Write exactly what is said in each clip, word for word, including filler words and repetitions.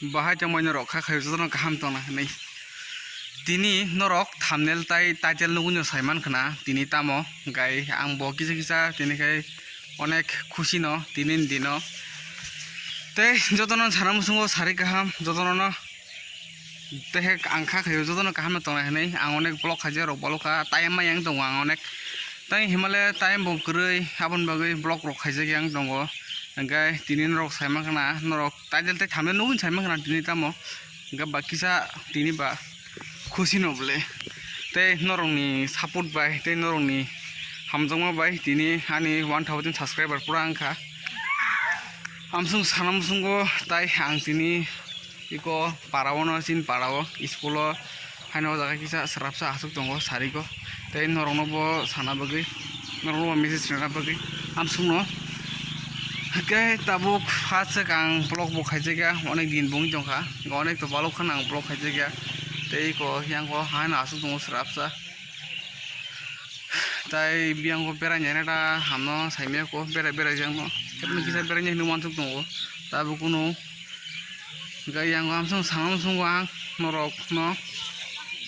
Bahai tongbai norok kha khayo jotono kaham tongna hinwi. Tini norok thumbnail tai title nugwi no saiman khna tini tamo gai ang bo kisa kisa tini khai onek khusi no tini ni dino. Tei jotono sana muchungo sari kaham jotono no tei ang kha khayo jotono kaham no tongna hinwi ang onek vlog khaijak rok bolokha time ma yang tongo ang onek. Tei himale time bo kwrwi aboni bagwi vlog rok khaijak yang tongo. Hingke tini norok saiman khna norok title tei thumbnail nugwi saiman khna tini tamo hingke ba kisa tini ba khusi no bole tei norokni support bai tei norokni hamjakma bai tini ani one thousand subscriber pura wngkha. Amsong sana muchungo tai ang tini iko para o no chini para o school o haino o jaga kisa srapsa aswk tongo sari ko tei norok no bo sana bagwi norok no bo message rwna bagwi amsong no. Hwnkhe tabuk first ang vlog bo khaijak ya onek din bo wngwi tongkha onek to balok kheno ang vlog khaijak ya tei iko yang o haino aswk tongo srapsa. Tai biyang ko berai nai ta hamno saimaya ko berai berai jang no kisa berai nai hinwi uansuk tongo tabuk kunu. Hingke yang ang song sana muchungo ang norok no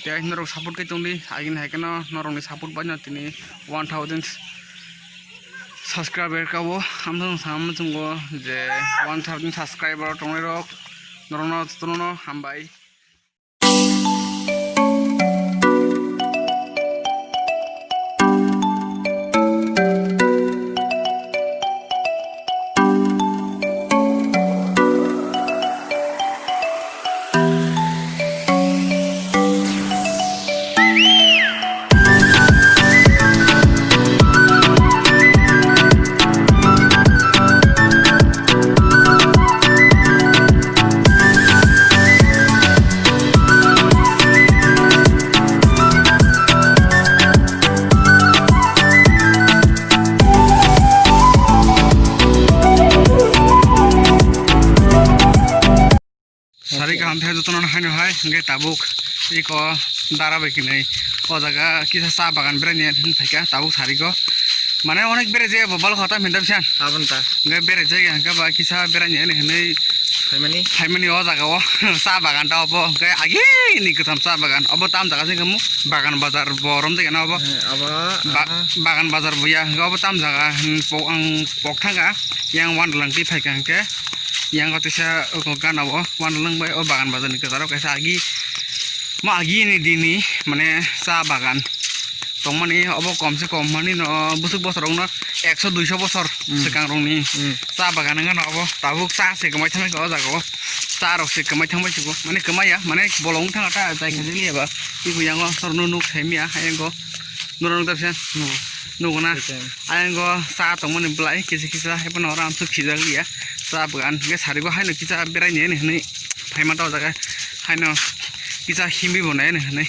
tei norok support khe tongdi agini hai kheno norokni support bai no tini one thousand subscriber kabo ang song sana muchungo je one thousand subscriber tongnai rok norokno jotono hambai. Sari kaham tei jotono haino hai hingke tabuk iko dara bai kinai o jaga kisa cha bagan berai ni hinwi phaikha tabuk sari ko mane onek berai jaya bo bal khata hinda bisan aboni ta hingke berai jaya hingke ba kisa berai ni hinwi phaimani phaimani o jaga o cha bagan ta obo hingke agi ni kwtham cha bagan obo tam jaga se hinke mo bagan bazar bo rom jaya na obo Eh, abo Ba- aha. Bagan bazar bo ya hingke obo tam jaga hin po- ang pok thanga yang wan lang twi phaikha hingke. Yang o teisa o gana o uanlwng bai o bagan bazar ni kwcharo kaisa agi mo agi ni dini mane cha bagan tongmani obo kom se kom mani no bwswk bosor rok no ekso duiso bosor Hmm. Swkang rok ni Hmm. Cha bagan wngkha no obo tabuk cha se kwmai thangwi o jaga o cha rok se kwmai thangbai sugo mane kwmai ya mane bolong wng thang ta jai kha jili eba tei bo yang o sor no nuk sai miya ayang o norok nukjak se nugo na ayang o cha tongmani belai kisa kisa haiphano oro amsuk sijak liya. Cha bagan hingke sari bo haino kisa berai ni hinwi phaima ta o jaga haino kisa himwi bo nai hinwi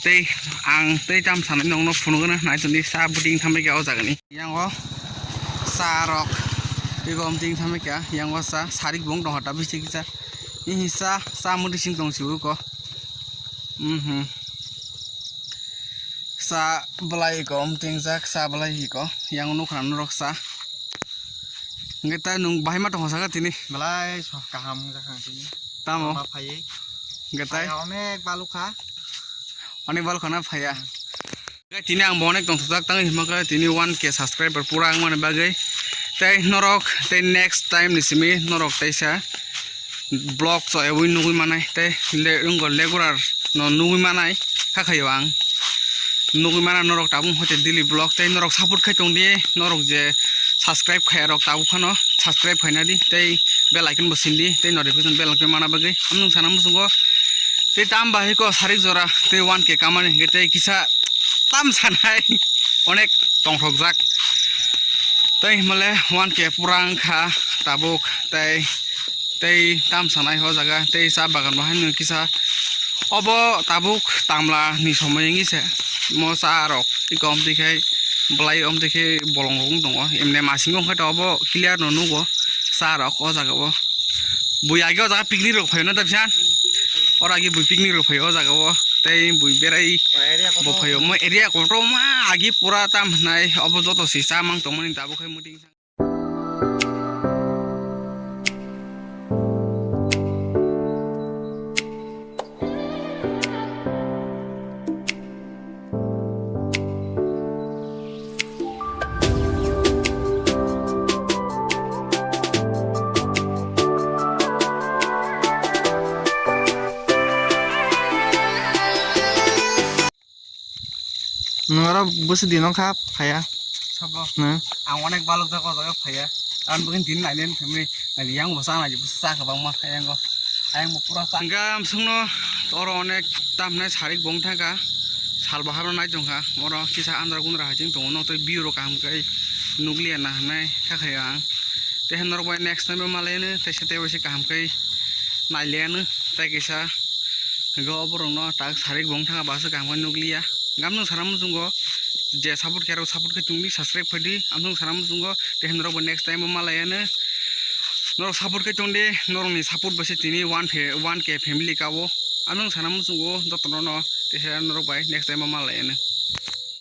tei ang tei tam sanai nongno phunukgwna nai tongdi cha bwtwi wngthambai kha o jaga ni. Yang o cha rok ego bwtwi wngthambai kha yang o cha sari bo wng tongkha ta bisi kisa ihi cha cha mwtwi sing tong si uko. Mhm. Sa belai ko, um, tingjak sa belai hi ko, yang nukha norok sa. Hingke tai nung bahai ma tongkha saka tini. Belai so kaham wngkha tini. Tamo? Ma phaiwi. Hingke tai? Phaiya onek balukha. Onek balukha na phaiya. Hmm. Hingke tini ang bo onek tongthokjak tangwi himkhe tini one K subscriber pura wngmani bagwi. Tei norok tei next time ni simi norok teisa vlog so ewi nugwi manai tei le wngkha legular no nugwi manai hakhaio ang nugwi mana norok tabuk hoite daily vlog tei norok support khai tongdi norok je subscribe khaiya rok tabuk phano subscribe khaina di tei bell icon bo sindi tei notification bell icon mana bagwi amung sana muchungo tei tam bahai ko sarik jora tei one K kamani hingke tei kisa tam sanai onek tongthokjak tei himale one K pura wngkha tabuk tei tei tam sanai o jaga tei cha bagan bo haino kisa obo tabuk tamla ni somoi wngwi se mo cha rok iko omtwi khai belai omtwi khai bolong rok wng tongo emne masing wng khai to obo clear no nugo cha rok o jaga o bui age o jaga picnic rok phaio na ta bisan oro age bui picnic rok phaio o jaga o tei bui berai bo phaio mo area kotorma age pura tam hinai obo joto se cha mang tongmani tabuk khai muting. Bwswk din wngkha phaiya? Sabo. Hmm. Ang onek balok jaga o jaga phaiya. Ang bwkhe din naile family naile yang bo sana je bwswk sa kwbangma phaiya ngo. Ayang bo pura sa. Hingkha amsongno oro onek tamhinai sarik bong thangkha. Sal bahar no nai tongkha. Oro kisa andra gundra hai chwng tongo. Nok tei view rok kaham khe nukliya na hinai kha khaio ang. Tei norok bai next time bo malaino tei se tei bai se kaham khe nailiyano tei kisa. Hingke o borok no tak sarik bong thangkha basa kaham khe nukliya. Gamsung sana muchungo je support khe rok support khe tongdi, subscribe khaidi. Amsung sana muchungo tei norok bo next time o malaiyano. Norok support khe tongdi, norok ni support bai se tini one fe-, one K family ka o. Amsung sana muchungo joto no tei norok bai next time o malaiyano.